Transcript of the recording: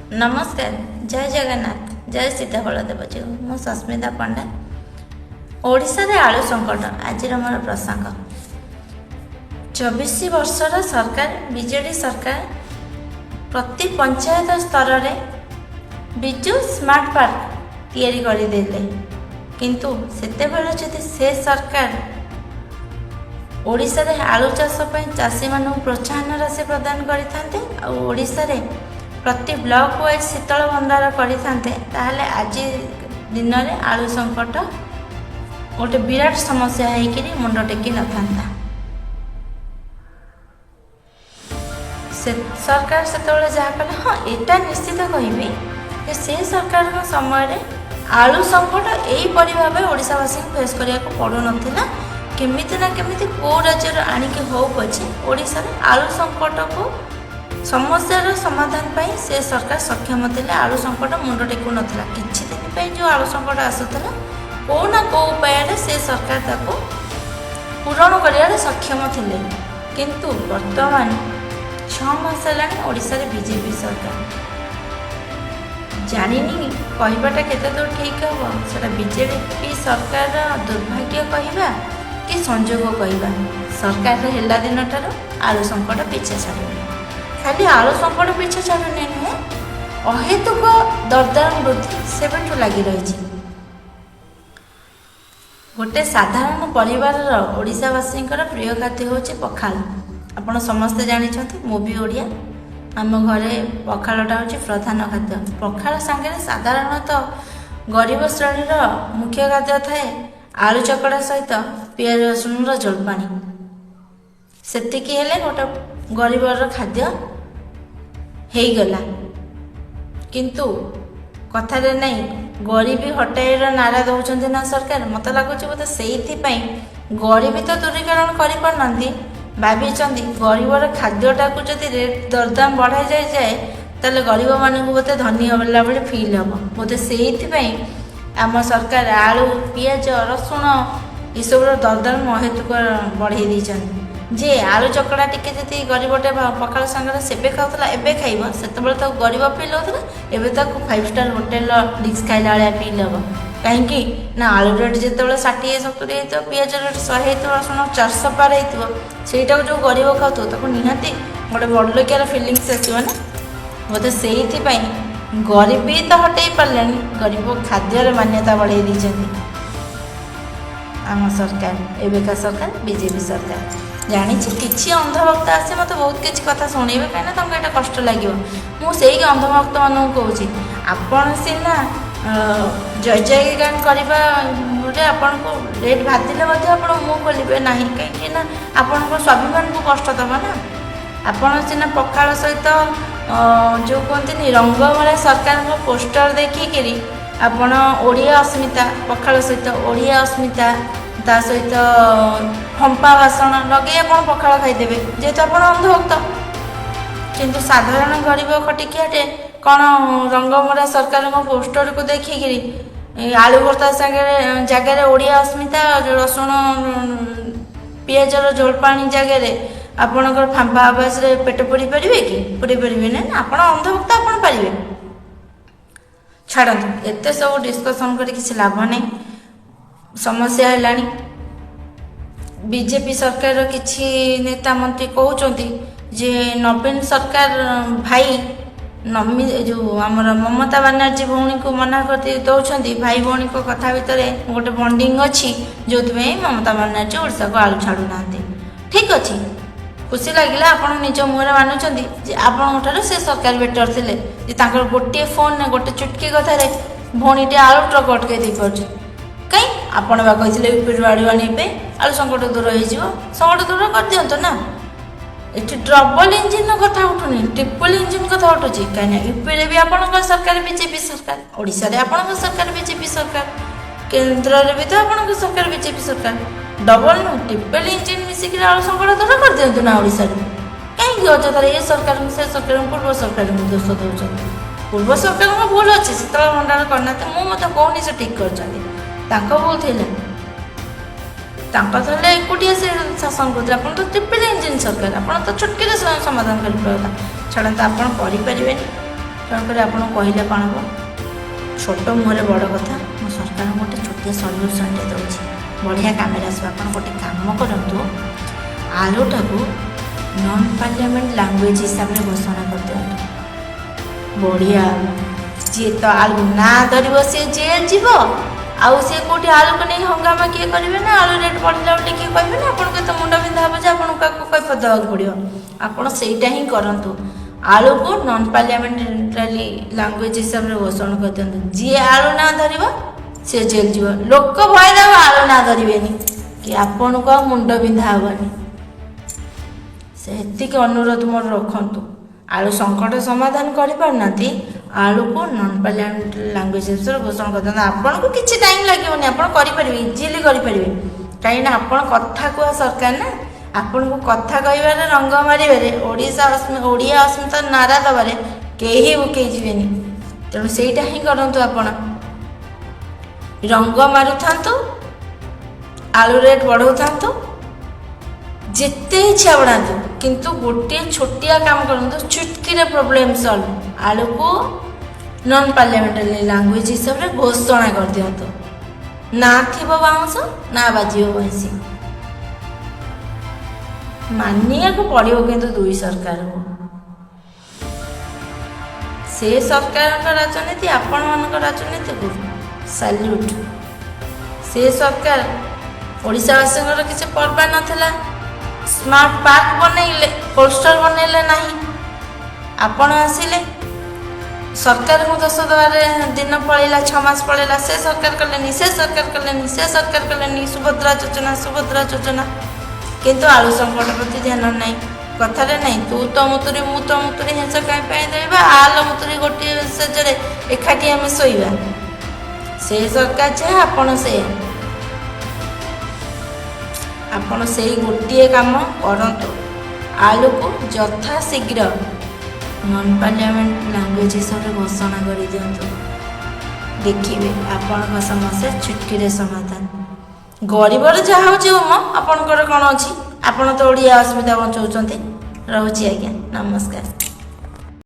ନମସ୍କାର, ଜୟ ଜଗନ୍ନାଥ, ଜୟ ସୀତା ବଳଦେବଜୀଉ। ମୁଁ ସସ୍ମିତା ପଣ୍ଡା। ଓଡ଼ିଶାରେ ଆଳୁ ସଙ୍କଟ ଆଜିର ମୋର ପ୍ରସଙ୍ଗ। 24 ବର୍ଷର ସରକାର, ବିଜେଡ଼ି ସରକାର, ପ୍ରତି ପଞ୍ଚାୟତ ସ୍ତରରେ ବିଜୁ ସ୍ମାର୍ଟ ପାର୍କ ତିଆରି କରିଦେଲେ। କିନ୍ତୁ ସେତେବେଳେ ଯଦି ସେ ସରକାର ଓଡ଼ିଶାରେ ଆଳୁ ଚାଷ ପାଇଁ ଚାଷୀମାନଙ୍କୁ ପ୍ରୋତ୍ସାହନ ରାଶି ପ୍ରଦାନ କରିଥାନ୍ତେ ଆଉ ଓଡ଼ିଶାରେ ପ୍ରତି ବ୍ଲକ ୱାଇଜ୍ ଶୀତଳ ଭଣ୍ଡାର କରିଥାନ୍ତେ, ତାହେଲେ ଆଜି ଦିନରେ ଆଳୁ ସଙ୍କଟ ଗୋଟେ ବିରାଟ ସମସ୍ୟା ହେଇକିରି ମୁଣ୍ଡ ଟେକି ନଥାନ୍ତା। ସେ ସରକାର ସେତେବେଳେ ଯାହା କଲେ, ହଁ, ଏଇଟା ନିଶ୍ଚିତ କହିବି ଯେ ସେ ସରକାରଙ୍କ ସମୟରେ ଆଳୁ ସଙ୍କଟ ଏହିପରି ଭାବେ ଓଡ଼ିଶାବାସୀଙ୍କୁ ଫେସ୍ କରିବାକୁ ପଡ଼ୁନଥିଲା। କେମିତି ନା କେମିତି କେଉଁ ରାଜ୍ୟରୁ ଆଣିକି ହଉ ପଛେ ଓଡ଼ିଶାରେ ଆଳୁ ସଙ୍କଟକୁ ସମସ୍ୟାର ସମାଧାନ ପାଇଁ ସେ ସରକାର ସକ୍ଷମ ଥିଲେ। ଆଳୁ ସଙ୍କଟ ମୁଣ୍ଡ ଟେକୁ ନଥିଲା। କିଛି ଦିନ ପାଇଁ ଯେଉଁ ଆଳୁ ସଙ୍କଟ ଆସୁଥିଲା, କେଉଁ ନା କେଉଁ ଉପାୟରେ ସେ ସରକାର ତାକୁ ପୂରଣ କରିବାରେ ସକ୍ଷମ ଥିଲେ। କିନ୍ତୁ ବର୍ତ୍ତମାନ 6 ମାସ ହେଲାଣି ଓଡ଼ିଶାରେ ବିଜେପି ସରକାର। ଜାଣିନି କହିବାଟା କେତେ ଦୂର ଠିକ୍ ହେବ, ସେଟା ବିଜେପି ସରକାରର ଦୁର୍ଭାଗ୍ୟ କହିବା କି ସଂଯୋଗ କହିବା, ସରକାରର ହେଲା ଦିନଠାରୁ ଆଳୁ ସଙ୍କଟ ପିଛା ଛାଡ଼ୁନି। ଖାଲି ଆଳୁ ସଙ୍କଟ ପିଛା ଛାଡ଼ୁନି ନୁହେଁ, ଅହେତୁକ ଦରଦାମ ବୃଦ୍ଧି ସେବେଠୁ ଲାଗି ରହିଛି। ଗୋଟେ ସାଧାରଣ ପରିବାରର ଓଡ଼ିଶାବାସୀଙ୍କର ପ୍ରିୟ ଖାଦ୍ୟ ହେଉଛି ପଖାଳ। ଆପଣ ସମସ୍ତେ ଜାଣିଛନ୍ତି, ମୁଁ ବି ଓଡ଼ିଆ। ଆମ ଘରେ ପଖାଳଟା ହେଉଛି ପ୍ରଧାନ ଖାଦ୍ୟ। ପଖାଳ ସାଙ୍ଗରେ ସାଧାରଣତଃ ଗରିବ ଶ୍ରେଣୀର ମୁଖ୍ୟ ଖାଦ୍ୟ ଥାଏ ଆଳୁ ଚକଟା ସହିତ ପିଆଜ ରସୁଣର ଜଲପାଣି। ସେତିକି ହେଲେ ଗୋଟେ ଗରିବର ଖାଦ୍ୟ ହେଇଗଲା। କିନ୍ତୁ କଥାରେ ନାହିଁ, ଗରିବୀ ହଟାଇର ନାରା ଦେଉଛନ୍ତି ନା ସରକାର? ମୋତେ ଲାଗୁଛି ବୋଧେ ସେଇଥିପାଇଁ ଗରିବୀ ତ ଦୂରୀକରଣ କରିପାରୁନାହାନ୍ତି, ଭାବିଛନ୍ତି ଗରିବର ଖାଦ୍ୟଟାକୁ ଯଦି ରେଟ୍ ଦରଦାମ ବଢ଼ାଯାଏ, ତାହେଲେ ଗରିବମାନଙ୍କୁ ବୋଧେ ଧନୀ ହେଲା ଭଳି ଫିଲ୍ ହେବ। ବୋଧେ ସେଇଥିପାଇଁ ଆମ ସରକାର ଆଳୁ, ପିଆଜ, ରସୁଣ ଏସବୁର ଦରଦାମ ଅହେତୁକ ବଢ଼େଇ ଦେଇଛନ୍ତି। ଯେ ଆଳୁ ଚକଡ଼ା ଟିକେ ଯଦି ଗରିବଟେ ପଖାଳ ସାଙ୍ଗରେ ସେବେ ଖାଉଥିଲା, ଏବେ ଖାଇବ, ସେତେବେଳେ ତାକୁ ଗରିବ ଫିଲ୍ ହେଉଥିଲା, ଏବେ ତାକୁ 5 ଷ୍ଟାର୍ ହୋଟେଲର ଡିସ୍ ଖାଇଲା ଭଳିଆ ଫିଲ୍ ହେବ। କାହିଁକି ନା ଆଳୁ ରେଟ୍ ଯେତେବେଳେ 60 70 ହେଇଥିବ, ପିଆଜ ରେଟ୍ 100 ହେଇଥିବ, ରସୁଣ 400 ପାର ହେଇଥିବ, ସେଇଟାକୁ ଯେଉଁ ଗରିବ ଖାଉଥିବ ତାକୁ ନିହାତି ଗୋଟେ ବଡ଼ଲୋକିଆର ଫିଲିଙ୍ଗସ୍ ଆସିବ ନା? ବୋଧେ ସେଇଥିପାଇଁ ଗରିବୀ ତ ହଟେଇ ପାରିଲେଣି, ଗରିବ ଖାଦ୍ୟର ମାନ୍ୟତା ବଢ଼େଇ ଦେଇଛନ୍ତି ଆମ ସରକାର, ଏବେକା ସରକାର, ବିଜେପି ସରକାର। ଜାଣିଛି କିଛି ଅନ୍ଧଭକ୍ତ ଆସି ମୋତେ ବହୁତ କିଛି କଥା ଶୁଣେଇବେ, କାହିଁକିନା ତାଙ୍କୁ ଏଇଟା କଷ୍ଟ ଲାଗିବ। ମୁଁ ସେଇ ଅନ୍ଧଭକ୍ତମାନଙ୍କୁ କହୁଛି, ଆପଣ ସିନା ଜୟ ଜୟ ଗାନ କରିବାରେ ଆପଣଙ୍କୁ ରେଟ୍ ବାଧିଲେ ମଧ୍ୟ ଆପଣ ମୁହଁ ଖୋଲିବେ ନାହିଁ, କାହିଁକି ନା ଆପଣଙ୍କ ସ୍ୱାଭିମାନକୁ କଷ୍ଟ ଦେବ ନା। ଆପଣ ସିନା ପଖାଳ ସହିତ ଯେଉଁ କୁହନ୍ତିନି ରଙ୍ଗମରା ସରକାରଙ୍କ ପୋଷ୍ଟର ଦେଖିକିରି ଆପଣ ଓଡ଼ିଆ ଅସ୍ମିତା, ପଖାଳ ସହିତ ଓଡ଼ିଆ ଅସ୍ମିତା, ତା ସହିତ ଫମ୍ପା ଭାଷଣ ଲଗେଇ ଆପଣ ପଖାଳ ଖାଇଦେବେ, ଯେହେତୁ ଆପଣ ଅନ୍ଧଭକ୍ତ। କିନ୍ତୁ ସାଧାରଣ ଗରିବ ଖଟିଖିଆଟେ କ'ଣ ରଙ୍ଗମରା ସରକାରଙ୍କ ପୋଷ୍ଟରକୁ ଦେଖିକିରି ଆଳୁ ଭର୍ତ୍ତା ସାଙ୍ଗରେ ଜାଗାରେ ଓଡ଼ିଆ ଅସ୍ମିତା, ରସୁଣ ପିଆଜର ଝୋଳପାଣି ଜାଗାରେ ଆପଣଙ୍କର ଫାମ୍ପା ଆବାସରେ ପେଟ ପୂରି ପାରିବେ କି? ପୂରି ପାରିବେନି ନା। ଆପଣ ଅନ୍ଧଭକ୍ତ, ଆପଣ ପାରିବେ? ଛାଡ଼ନ୍ତୁ, ଏତେ ସବୁ ଡିସ୍କସନ୍ କରି କିଛି ଲାଭ ନାହିଁ। ସମସ୍ୟା ହେଲାଣି। ବିଜେପି ସରକାରର କିଛି ନେତା ମନ୍ତ୍ରୀ କହୁଛନ୍ତି ଯେ ନବୀନ ସରକାର ଭାଇ ନମି ଯେଉଁ ଆମର ମମତା ବାନାର୍ଜୀ ଭଉଣୀକୁ ମନା କରି ଦେଉଛନ୍ତି। ଭାଇ ଭଉଣୀଙ୍କ କଥା ଭିତରେ ଗୋଟେ ବଣ୍ଡିଙ୍ଗ ଅଛି, ଯେଉଁଥିପାଇଁ ମମତା ବାନାର୍ଜୀ ଓଡ଼ିଶାକୁ ଆଳୁ ଛାଡ଼ୁନାହାନ୍ତି। ଠିକ୍ ଅଛି, ଖୁସି ଲାଗିଲା ଆପଣ ନିଜ ମୁହଁରେ ମାନୁଛନ୍ତି ଯେ ଆପଣଙ୍କ ଠାରୁ ସେ ସରକାର ବେଟର ଥିଲେ, ଯେ ତାଙ୍କର ଗୋଟିଏ ଫୋନରେ ଗୋଟେ ଚୁଟକି କଥାରେ ଭଉଣୀଟି ଆଳୁ ଟ୍ରକ୍ ଅଟକାଇ ଦେଇପାରୁଛି। କାଇଁ ଆପଣ ବା କହିଥିଲେ ୟୁପିରୁ ଆଳୁ ଆଣିବା ପାଇଁ, ଆଳୁ ସଙ୍କଟ ଦୂର ହେଇଯିବ? ସଙ୍କଟ ଦୂର କରିଦିଅନ୍ତୁ ନା। ଏଠି ଡବଲ ଇଞ୍ଜିନ୍ର କଥା ଉଠୁନି, ଟ୍ରିପଲ୍ ଇଞ୍ଜିନ୍ କଥା ଉଠୁଛି। କାହିଁକିନା ୟୁପିରେ ବି ଆପଣଙ୍କ ସରକାର ବିଜେପି ସରକାର, ଓଡ଼ିଶାରେ ଆପଣଙ୍କ ସରକାର ବିଜେପି ସରକାର, କେନ୍ଦ୍ରରେ ବି ତ ଆପଣଙ୍କ ସରକାର ବିଜେପି ସରକାର। ଡବଲ ନୁହଁ, ଟ୍ରିପଲ୍ ଇଞ୍ଜିନ୍ ମିଶିକିରି ଆଳୁ ସଙ୍କଟ ଦୂର କରିଦିଅନ୍ତୁ ନା ଓଡ଼ିଶାରୁ। କାହିଁକି ଅଯଥାରେ ଏ ସରକାରଙ୍କୁ, ସେ ସରକାରଙ୍କୁ, ପୂର୍ବ ସରକାରଙ୍କୁ ଦୋଷ ଦେଉଛନ୍ତି? ପୂର୍ବ ସରକାରଙ୍କ ଭୁଲ ଅଛି, ଶୀତଳ ଭଣ୍ଡାର କରିନାହାନ୍ତି। ମୁଁ ମଧ୍ୟ କହୁନି ସେ ଠିକ୍ କରିଛନ୍ତି, ତାଙ୍କ ଭୁଲ ଥିଲା। ତାଙ୍କ ଥିଲେ ଏକୁଟିଆ ସେ ଶାସନ କରୁଥିଲେ, ଆପଣ ତ ଟ୍ରିପଲ୍ ଇଞ୍ଜିନ୍ ସରକାର, ଆପଣ ତ ଚୁଟକିରେ ସମାଧାନ କରିପାରିବା କଥା। ଛାଡ଼ନ୍ତୁ, ଆପଣ କରିପାରିବେନି। ତେଣୁକରି ଆପଣଙ୍କୁ କହିଲେ କ'ଣ ହେବ, ଛୋଟ ମୁହଁରେ ବଡ଼ କଥା। ମୁଁ ସରକାରଙ୍କୁ ଗୋଟେ ଛୋଟିଆ ସଲ୍ୟୁସନ୍ଟେ ଦେଉଛି, ବଢ଼ିଆ କାମରେ ଆସିବ। ଆପଣ ଗୋଟେ କାମ କରନ୍ତୁ, ଆଳୁଟାକୁ ନନ୍ ପାର୍ଲିଆମେଣ୍ଟ ଲାଙ୍ଗୁଏଜ୍ ହିସାବରେ ଘୋଷଣା କରିଦିଅନ୍ତୁ, ବଢ଼ିଆ ହେବ। ଯିଏ ତ ଆଳୁ ନା ଧରିବ ସିଏ ଜେଲ୍ ଯିବ। ଆଉ ସିଏ କେଉଁଠି ଆଳୁକୁ ନେଇ ହଙ୍ଗାମା କିଏ କରିବେ ନା, ଆଳୁ ରେଟ୍ ବଢ଼ିଲା ବୋଲି କିଏ କହିବେ ନା, ଆପଣଙ୍କୁ ଏତେ ମୁଣ୍ଡ ବିନ୍ଧା ହେବ ଯେ ଆପଣଙ୍କୁ କାହାକୁ କୈଫିୟତ ଦେବାକୁ ପଡ଼ିବ। ଆପଣ ସେଇଟା ହିଁ କରନ୍ତୁ, ଆଳୁକୁ ନନ୍ ପାର୍ଲିଆମେଣ୍ଟାରୀ ଲାଙ୍ଗୁଏଜ୍ ହିସାବରେ ଘୋଷଣା କରିଦିଅନ୍ତୁ। ଯିଏ ଆଳୁ ନା ଧରିବ ସିଏ ଜେଲ୍ ଯିବ। ଲୋକ ଭୟରେ ଆଉ ଆଳୁ ନା ଧରିବେନି କି ଆପଣଙ୍କୁ ଆଉ ମୁଣ୍ଡ ବିନ୍ଧା ହେବନି। ସେତିକି ଅନୁରୋଧ ମୋର ରଖନ୍ତୁ। ଆଳୁ ସଙ୍କଟ ସମାଧାନ କରିପାରୁନାହାନ୍ତି, ଆଳୁକୁ ନନ୍ ପାର୍ଲିଆମେଣ୍ଟାରୀ ଲାଙ୍ଗୁଏଜ୍ ହିସାବରେ ଘୋଷଣା କରିଦିଅନ୍ତୁ। ଆପଣଙ୍କୁ କିଛି ଟାଇମ୍ ଲାଗିବନି, ଆପଣ କରିପାରିବେ, ଇଜିଲି କରିପାରିବେ। କାହିଁକିନା ଆପଣ କଥା କୁହା ସରକାର ନା, ଆପଣଙ୍କୁ କଥା କହିବାରେ, ରଙ୍ଗ ମାରିବାରେ, ଓଡ଼ିଶା ଓଡ଼ିଆ ଅସ୍ମିତା ନାରା ଦେବାରେ କେହି ବୁକେଇ ଯିବେନି। ତେଣୁ ସେଇଟା ହିଁ କରନ୍ତୁ। ଆପଣ ରଙ୍ଗ ମାରୁଥାନ୍ତୁ, ଆଳୁ ରେଟ୍ ବଢ଼ଉଥାନ୍ତୁ, ଯେତେ ଇଚ୍ଛା ବଢ଼ାନ୍ତୁ, କିନ୍ତୁ ଗୋଟିଏ ଛୋଟିଆ କାମ କରନ୍ତୁ, ଚୁଟକିରେ ପ୍ରୋବ୍ଲେମ୍ ସଲ୍ଭ। ଆଳୁକୁ ନନ୍ ପାର୍ଲିଆମେଣ୍ଟାରୀ ଲାଙ୍ଗୁଏଜ୍ ହିସାବରେ ଘୋଷଣା କରିଦିଅନ୍ତୁ। ନା ଥିବ ବାଉଁଶ, ନା ବାଜିବ ବଇଁଶୀ। ମାନିବାକୁ ପଡ଼ିବ କିନ୍ତୁ ଦୁଇ ସରକାରକୁ, ସେ ସରକାରଙ୍କ ରାଜନୀତି, ଆପଣମାନଙ୍କ ରାଜନୀତିକୁ ସାଲ୍ୟୁଟ୍। ସେ ସରକାର ଓଡ଼ିଶାବାସୀଙ୍କର କିଛି ପର୍ବା ନଥିଲା, ସ୍ମାର୍ଟ ପାର୍କ ବନେଇଲେ, କୋଲ୍ଡ ଷ୍ଟୋର ବନେଇଲେ ନାହିଁ। ଆପଣ ଆସିଲେ, ସରକାରଙ୍କୁ ଦୋଷ ଦେବାରେ ଦିନ ପଳେଇଲା, 6 ମାସ ପଳେଇଲା। ସେ ସରକାର କଲେନି, ସେ ସରକାର କଲେନି, ସେ ସରକାର କଲେନି, ସୁଭଦ୍ରା ଯୋଜନା, ସୁଭଦ୍ରା ଯୋଜନା, କିନ୍ତୁ ଆଳୁ ସଙ୍କଟ ପ୍ରତି ଧ୍ୟାନ ନାହିଁ। କଥାରେ ନାହିଁ, ତୁ ତ ମୁତୁରି ମୁଁ ତ ମୁତୁରି, ହେଁସ କାହିଁ ପାଇଁ ଧରିବା, ଆଲ ମୁତୁରି ଗୋଟିଏ ସେଜରେ ଏକାଠି ଆମେ ଶୋଇବା। ସେ ସରକାର ଯାହା, ଆପଣ ସେଇଆ। ଆପଣ ସେଇ ଗୋଟିଏ କାମ କରନ୍ତୁ, ଆଳୁକୁ ଯଥାଶୀଘ୍ର ନନ୍ ପାର୍ଲିଆମେଣ୍ଟ ଲାଙ୍ଗୁଏଜ୍ ହିସାବରେ ଘୋଷଣା କରିଦିଅନ୍ତୁ। ଦେଖିବେ ଆପଣଙ୍କ ସମସ୍ୟା ଚୁଟକିରେ ସମାଧାନ। ଗରିବର ଯାହା ହେଉଛି ମ, ଆପଣଙ୍କର କ'ଣ ଅଛି? ଆପଣ ତ ଓଡ଼ିଆ ଅସ୍ମିତା ବଞ୍ଚଉଛନ୍ତି। ରହୁଛି ଆଜ୍ଞା, ନମସ୍କାର।